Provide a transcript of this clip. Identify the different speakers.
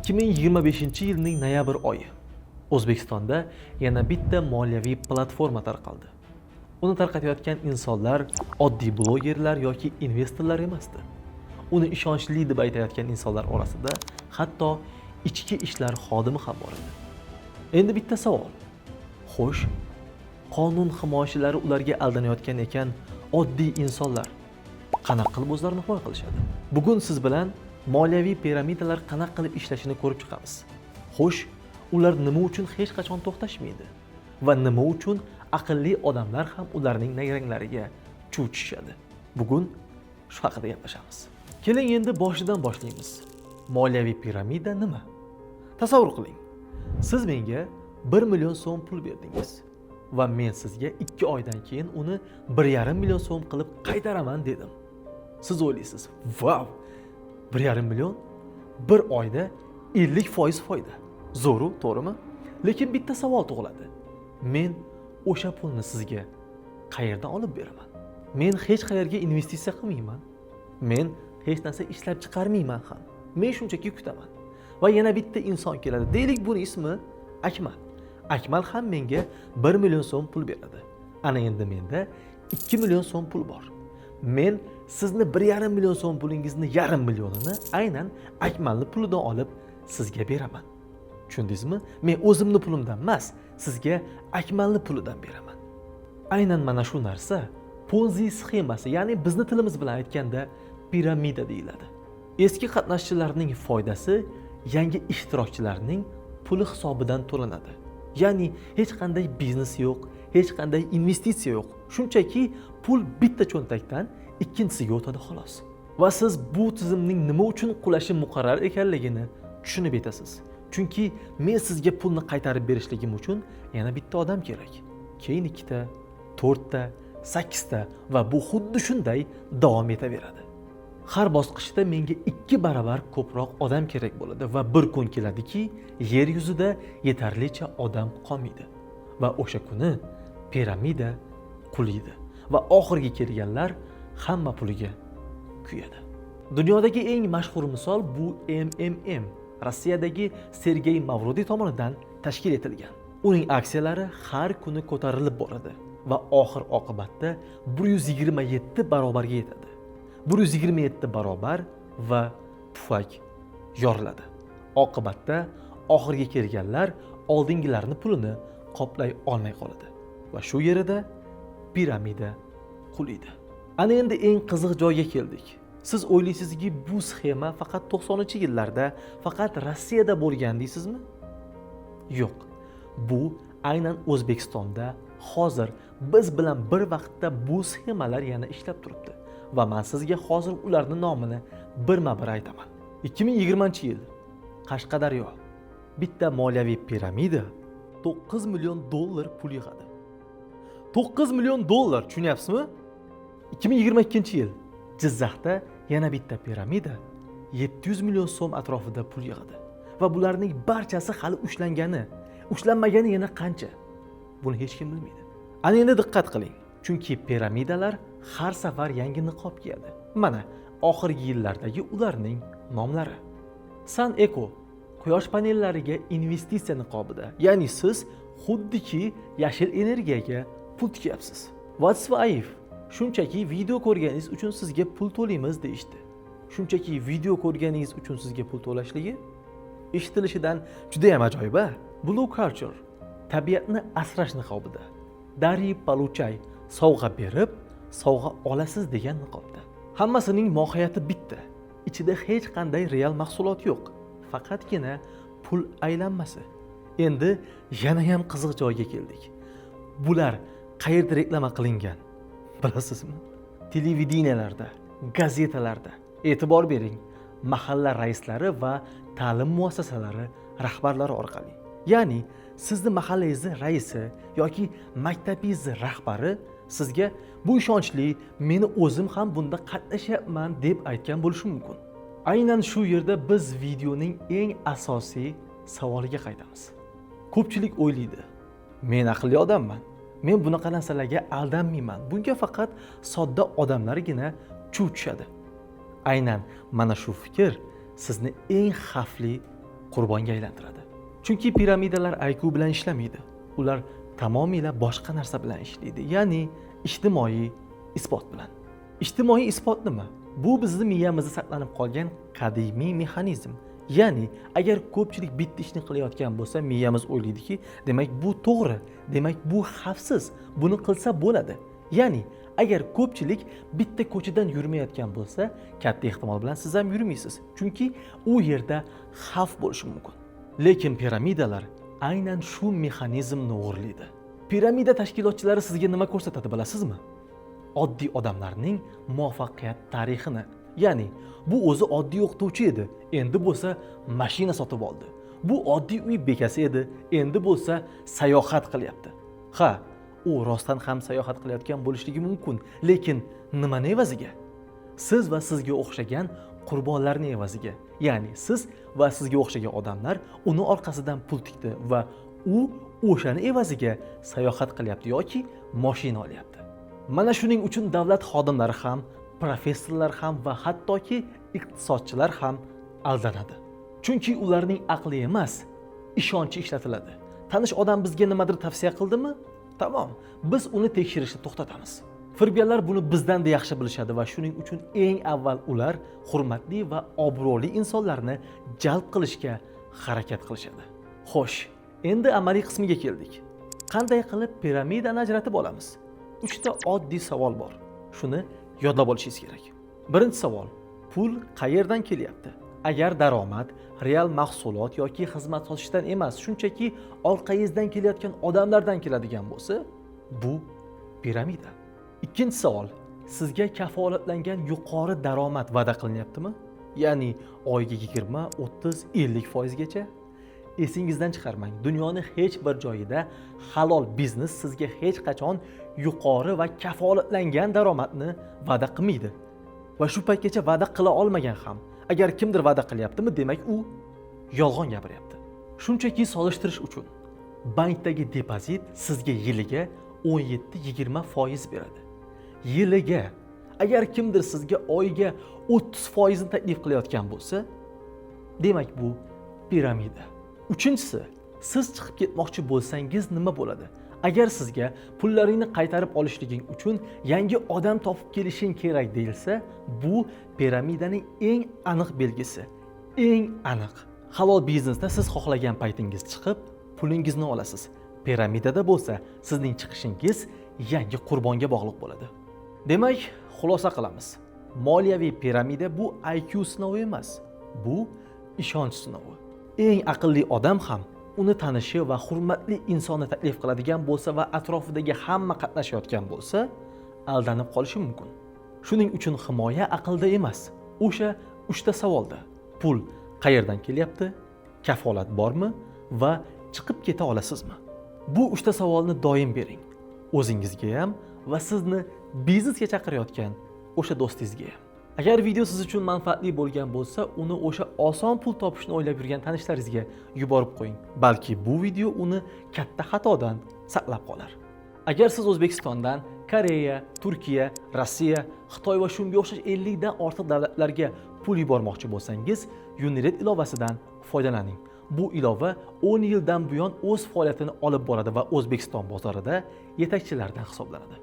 Speaker 1: 2025 yilning noyabr oyi. O'zbekistonda yana bitta moliyaviy platforma tarqaldi. Uni tarqatayotgan insonlar oddiy blogerlar yoki investorlar emasdi. Uni ishonchli deb aytayotgan insonlar orasida hatto ichki ishlar xodimi ham bor edi. Endi bitta savol. Xo'sh, qonun himoyachilari ularga aldanayotgan ekan, oddiy insonlar qanaqa qilib o'zlarini himoya qilishadi? Bugun siz bilan moliyaviy piramidalar qanaqa qilib ishlashini ko'rib chiqamiz. Xo'sh, ular nima uchun hech qachon to'xtashmaydi va nima uchun aqlli odamlar ham ularning nayranglariga chuv tushishadi? Bugun shu haqida gaplashamiz. Keling, endi boshidan boshlaymiz. Moliyaviy piramida nima? Tasavvur qiling. Siz menga 1 million so'm pul berdingiz va men sizga 2 oydan keyin uni 1,5 million so'm qilib qaytaraman dedim. Siz o'ylaysiz: "Vau! 1,5 million bir oyda 50% foyda. Zo'ru, to'g'rimi?" Lekin bitta savol tug'iladi. Men o'sha pulni sizga qayerdan olib beraman? Men hech qayerga investitsiya qilmayman. Men hech narsa ishlab chiqarmayman ham. Men shunchaki kutaman. Va yana bitta inson keladi. Deylik, buni ismi Akmal. Akmal ham menga 1 million so'm pul beradi. Ana endi menda 2 million so'm pul bor. Men sizni 1,5 million so'm pulingizni yarim millionini aynan Akmalni pulidan olib sizga beraman. Tushundingizmi? Men o'zimni pulimdan emas, sizga Akmalni pulidan beraman. Aynan mana shu narsa Ponzi sxemasi, ya'ni bizni tilimiz bilan aytganda piramida deyiladi. Eski qatnashchilarning foydasi yangi ishtirokchilarning puli hisobidan to'lanadi. Ya'ni hech qanday biznes yo'q, hech qanday investitsiya yo'q. Shunchaki pul bitta cho'ntakdan ikkinchisiga o'tadi, xolos. Va siz bu tizimning nima uchun qulashi muqarrar ekanligini tushunib yetasiz. Chunki men sizga pulni qaytarib berishligim uchun yana bitta odam kerak. Keyin ikkita, to'rtta, sakkizta va bu xuddi shunday davom etaveradi. Har bosqichda menga 2 barobar ko'proq odam kerak bo'ladi va bir kun keladiki, yer yuzida yetarlicha odam qolmaydi va o'sha kuni piramida qulaydi va oxirgi kelganlar hamma puliga kuyadi. Dunyodagi eng mashhur misol bu MMM, Rossiyadagi Sergey Mavrodi tomonidan tashkil etilgan. Uning aksiyalari har kuni ko'tarilib boradi va oxir oqibatda 127 barobarga yetadi. 127 barobar va pufak yoriladi. Oqibatda oxirgi kelganlar oldingilarni pulini qoplay olmay qoladi va shu yerida piramida qulaydi. Ana endi eng qiziq joyga keldik. Siz o'ylaysizki, bu sxema faqat 90-yillarda, faqat Rossiyada bo'lgan deysizmi? Yo'q. Bu aynan O'zbekistonda hozir biz bilan bir vaqtda bu sxemalar yana ishlab turibdi va men sizga hozir ularning nomini birma-bir aytaman. 2020-yil, Qashqadaryo. Bitta moliyaviy piramida 9 million dollar pul yig'adi. 9 million dollar, tushunyapsizmi? 2022-yil, Jizzaxda yana bitta piramida 700 million so'm atrofida pul yig'adi. Va bularning barchasi hali ushlangani, ushlanmagani yana qancha? Buni hech kim bilmaydi. Ana endi diqqat qiling, chunki piramidalar har safar yangi niqob kiyadi. Mana oxirgi yillardagi ularning nomlari. Sun Eco quyosh panellariga investitsiya niqobida, ya'ni siz xuddiki yashil energiyaga pul tikyapsiz. Watswaif shunchaki video ko'rganingiz uchun sizga pul to'laymiz deyishdi. Shunchaki video ko'rganingiz uchun sizga pul to'lashligi eshitilishidan juda ham ajoyib a. Blue Culture tabiatni asrash niqobida. Дари получай, sovg'a berib, sovg'a olasiz degan niqobda. Hammasining mohiyati bitta. Ichida hech qanday real mahsulot yo'q. Faqatgina pul aylanmasi. Endi yana ham qiziq joyga keldik. Bular qayerda reklama qilingan? Bilasizmi? Televideniyalarda, gazetalarda. E'tibor bering, mahalla raislari va ta'lim muassasalari rahbarlari orqali. Ya'ni sizni mahallangizni raisi yoki maktabingizni rahbari sizga bu ishonchli, meni o'zim ham bunda qatnashyapman deb aytgan bo'lishi mumkin. Aynan shu yerda biz videoning eng asosiy savoliga qaytamiz. Ko'pchilik o'ylaydi: "Men aqlli odamman. Men bunaqa narsalarga aldanmayman. Bunga faqat sodda odamlargina chuv tushadi." Aynan mana shu fikr sizni eng xavfli qurbonga aylantiradi. Chunki piramidalar IQ bilan ishlamaydi. Ular tamomila boshqa narsa bilan ishlaydi, ya'ni ijtimoiy isbot bilan. Ijtimoiy isbot nima? Bu bizni miyamizda saqlanib qolgan qadimiy mexanizm. Ya'ni agar ko'pchilik bitta ishni qilayotgan bo'lsa, miyamiz o'ylaydiki, demak, bu to'g'ri, demak, bu xavfsiz, buni qilsa bo'ladi. Ya'ni agar ko'pchilik bitta ko'chadan yurmayotgan bo'lsa, katta ehtimol bilan siz ham yurmaysiz, chunki u yerda xavf bo'lishi mumkin. Lekin piramidalar aynan shu mexanizmni o'g'irlaydi. Piramida tashkilotchilari sizga nima ko'rsatadi, bilasizmi? Oddiy odamlarning muvaffaqiyat tarixini. Ya'ni bu o'zi oddiy o'qituvchi edi, endi bo'lsa mashina sotib oldi. Bu oddiy uy bekasi edi, endi bo'lsa sayohat qilyapti. Ha, u rostdan ham sayohat qilayotgan bo'lishligi mumkin, lekin nimani evaziga? Siz va sizga o'xshagan qurbonlarni evaziga. Ya'ni siz va sizga o'xshagan odamlar uni orqasidan pul tikdi va u o'shani evaziga sayohat qilyapti yoki moshina olyapti. Mana shuning uchun davlat xodimlari ham, professorlar ham va hattoki iqtisodchilar ham aldanadi, chunki ularning aqli emas, ishonchi ishlatiladi. Tanish odam bizga nimadir tavsiya qildimi, tamom, biz uni tekshirishni to'xtatamiz. Firibgarlar buni bizdanda yaxshi bilishadi va shuning uchun eng avval ular hurmatli va obro'li insonlarni jalb qilishga harakat qilishadi. Xo'sh, endi amaliy qismiga keldik. Qanday qilib piramidani ajratib olamiz? Uchta oddiy savol bor, shuni yodlab olishingiz kerak. Birinchi savol: pul qayerdan kelyapti? Agar daromad real mahsulot yoki xizmat sotishdan emas, shunchaki orqangizdan kelayotgan odamlardan keladigan bo'lsa, bu piramida. Ikkinchi savol: sizga kafolatlangan yuqori daromad va'da qilinyaptimi, ya'ni oyiga 20, 30, 50 foizgacha? Esingizdan chiqarmang, dunyoni hech bir joyida halol biznes sizga hech qachon yuqori va kafolatlangan daromadni va'da qilmaydi va shu paytgacha va'da qila olmagan ham. Agar kimdir va'da qilyaptimi, demak, u yolg'on gapiryapti. Shunchaki solishtirish uchun, bankdagi depozit sizga yiliga 17-20 foiz beradi, yiliga. Agar kimdir sizga oyiga 30 foizni taklif qilayotgan bo'lsa, demak, bu piramida. Uchinchisi: siz chiqib ketmoqchi bo'lsangiz, nima bo'ladi? Agar sizga pullaringni qaytarib olishliging uchun yangi odam topib kelishing kerak deyilsa, bu piramidaning eng aniq belgisi, eng aniq. Halol biznesda siz xohlagan paytingiz chiqib, pulingizni olasiz. Piramidada bo'lsa sizning chiqishingiz yangi qurbonga bog'liq bo'ladi. Demak, xulosa qilamiz: moliyaviy piramida bu IQ sinovi emas, bu ishonch sinovi. Eng aqlli odam ham uni tanishi va hurmatli insonni taklif qiladigan bo'lsa va atrofidagi hamma qatnashayotgan bo'lsa, aldanib qolishi mumkin. Shuning uchun himoya aqlda emas, o'sha uchta savolda: pul qayerdan kelyapti, kafolat bormi va chiqib keta olasizmi? Bu uchta savolni doim bering o'zingizga ham va sizni biznesga chaqirayotgan o'sha do'stingizga ham. Agar video siz uchun manfaatli bo'lgan bo'lsa, uni o'sha oson pul topishni o'ylab yurgan tanishlaringizga yuborib qo'ying. Balki bu video uni katta xatodan saqlab qolar. Agar siz O'zbekistondan Koreya, Turkiya, Rossiya, Xitoy va shunga o'xshash 50 dan ortiq davlatlarga pul yubormoqchi bo'lsangiz, Unired ilovasidan foydalaning. Bu ilova 10 yildan buyon o'z faoliyatini olib boradi va O'zbekiston bozorida yetakchilardan hisoblanadi.